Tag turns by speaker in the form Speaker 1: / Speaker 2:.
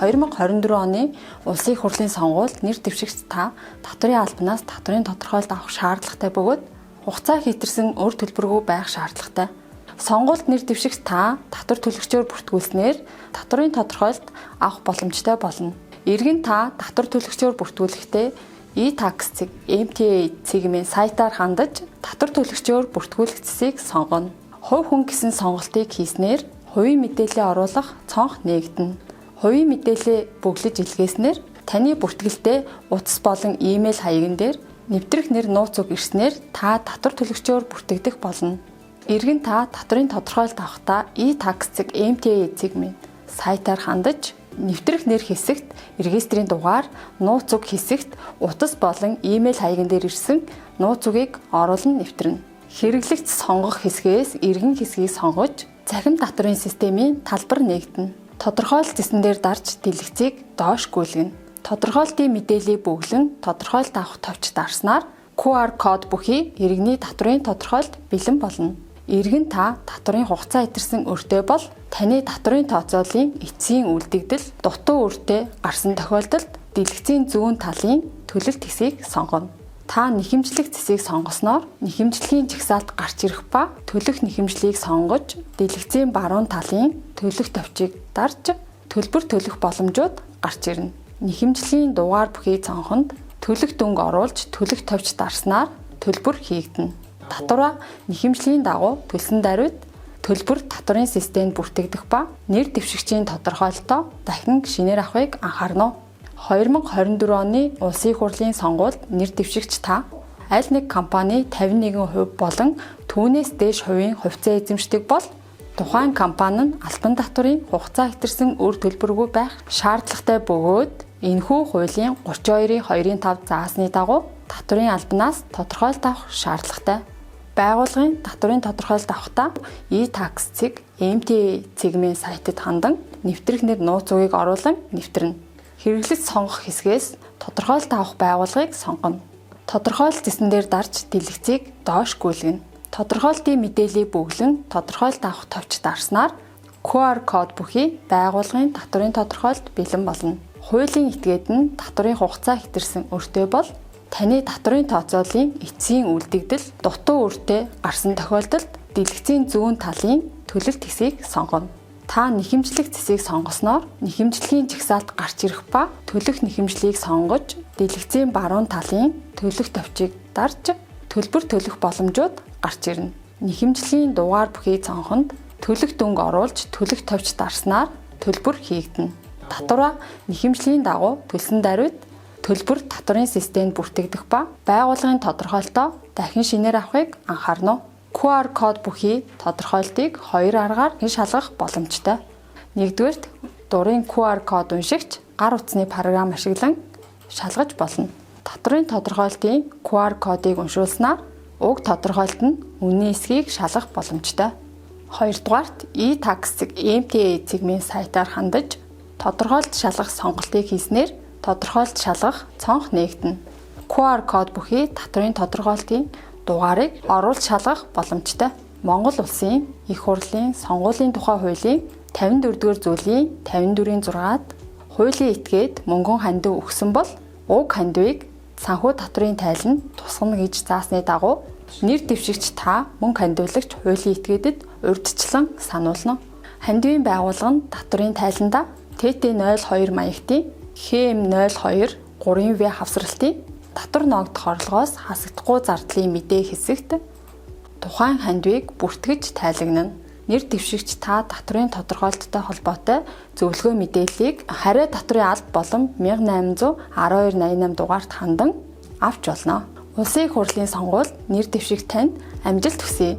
Speaker 1: 2024 оны Улсын их хурлын сонгуульд нэр дэвшигч та татварын албанаас татварын тодорхойлолт авах шаардлагатай бөгөөд хугацаа хэтэрсэн өр төлбөргүй байх шаардлагатай. Сонгуульд нэр дэвшигч та татвар төлөгчөөр бүртгүүлснээр татварын тодорхойлолт авах боломжтой болно. Иргэн та татвар төлөгчөөр бүртгүүлэхдээ e-tax MTA цэгмийн сайтаар хандаж татвар төлөгчөөр бүртгүүлэх зэсийг сонгоно. Хувь хүн гэсэн сонголтыг хийснээр хувийн мэдээлэл оруулах цонх нээгдэнэ. Хувийн мэдээлэлээ бөглөж илгээснээр таны бүртгэлдээ утас болон имэйл хаяган дээр нэвтрэх нэр нууц үг ирснээр та татвар төлөгчөөр бүртгэгдэх болно. Иргэн та татварын тодорхойлолт авахдаа e-tax MTA цэгмийн сайтаар хандаж нэвтрэх нэр хэсэгт регистрийн дугаар, нууц үг хэсэгт утас болон имэйл хаяган дээр ирсэн нууц үгийг оруулан нэвтрэнэ. Хэрэглэгч сонгох хэсгээс иргэн хэсгийг сонгож цахим татварын системийн талбар нээгдэнэ. Тодорхойлолт зэсэн дээр дарж дэлгэцийг доош гүйлгэнэ. Тодорхойлолтын мэдээллийг бөглөн тодорхойлолт авах товч дарснаар QR код бүхий иргэний татварын тодорхойлолт бэлэн болно. Иргэн та татварын хугацаа хэтэрсэн өртөө бол таны татварын тооцооллын эцсийн үлдэгдэл дутуу өртөө гарсан тохиолдолд дэлгэцийн зүүн талын төлөлт хэсгийг сонгоно. Та нэхэмжлэх зэсийг сонгосноор нэхэмжлэгийн жагсаалт гарч ирэх ба төлөх нэхэмжлийг сонгож дэлгэцийн баруун талын төлөх товчийг дарж төлбөр төлөх боломжууд гарч ирнэ. Нэхэмжлэгийн дугаар бүхий цонхонд төлөх дүнг оруулж төлөх товч дарснаар төлбөр хийгдэнэ. Татвараа нэхэмжлэгийн дагуу төлсөн даруйд төлбөр татварын системд бүртгэгдэх ба нэр дэвшигчийн тодорхойлолтоо дахин шинээр авахыг анхаарна уу? 2024 оны Улсын их хурлын сонгуульд нэр дэвшигч та аль нэг компани 51% болон түүнээс дээш хувийн хувьцаа эзэмшдэг бол тухайн компани нь албан татварын хугацаа хэтэрсэн өр төлбөргүй байх шаардлагатай бөгөөд энэхүү хуулийн 32-ийн 2-ын 5 заасны дагуу татварын албанаас тодорхойлолт авах шаардлагатай. Байгууллагын татварын тодорхойлолт авахдаа e-tax цэг MTA цэгмийн сайтад хандан нэвтрэх нэр нууц үгийг оруулан нэвтрэнэ. Хэрэглэгч сонгох хэсгээс тодорхойлолт авах байгууллагыг сонгоно. Тодорхойлолт зэсэн дээр дарж дэлгэцийг доош гүйлгэнэ. Тодорхойлолтын мэдээллийг бөглөн тодорхойлолт авах товч дарснаар QR код бүхий байгууллагын татварын тодорхойлолт бэлэн болно. Хуулийн этгээд нь татварын хугацаа хэтэрсэн өртөө бол таны татварын тооцооллын эцсийн үлдэгдэл дутуу өртөө гарсан тохиолдолд дэлгэцийн зүүн талын төлөлт хэсгийг сонгоно. Та нэхэмжлэх зэсийг сонгосноор нэхэмжлэгийн жагсаалт гарч ирэх ба төлөх нэхэмжлийг сонгож дэлгэцийн баруун талын төлөх товчийг дарж төлбөр төлөх боломжууд гарч ирнэ. Нэхэмжлэгийн дугаар бүхий цонхонд төлөх дүнг оруулж төлөх товч дарснаар төлбөр хийгдэнэ. Татвараа нэхэмжлэгийн дагуу төлсөн даруйд төлбөр татварын системд бүртгэгдэх ба байгууллагын тодорхойлолтоо дахин шинээр авахыг анхаарна уу? QR код бүхий тодорхойлолтыг хоёр аргаар шалгах боломжтой. Нэгдүгээрт дурын QR код уншигч гар утасны програм ашиглан шалгаж болно. Татварын тодорхойлолтын QR кодыг уншуулснаар уг тодорхойлолт нь үнийн эсэхийг шалгах боломжтой. Хоёрдугаарт e-tax MTA цэгмийн сайтаар хандаж тодорхойлолт шалгах сонголтыг хийснээр тодорхойлолт шалгах цонх нээгдэнэ. QR код бүхий татварын тодорхойлолтын дугаарыг оруулж шалгах боломжтой. Монгол Улсын их хурлын сонгуулийн тухай хуулийн 54-р зүйлийн 54-ийн 6-ад хуулийн этгээд мөнгөн хандив өгсөн бол уг хандивыг санхүү татварын тайланд тусгана гэж заасны дагуу нэр дэвшигч та мөнгө хандивлагч хуулийн этгээдэд урьдчилан сануулна. Хандивын байгууллага нь татварын тайландаа ТТ02 маягтын ХМ02 3В хавсралтын татвар ноогдох орлогоос хасагдахгүй зардлын мэдээ хэсэгт тухайн хандивыг бүртгэж тайлагнана. Нэр дэвшигч та татварын тодорхойлолттой холбоотой зөвлөгөө мэдээллийг хариу татварын алба болон 1812 88 дугаарт хандан авч болно. Улсын их хурлын сонгуульд нэр дэвшигч танд амжилт хүсье.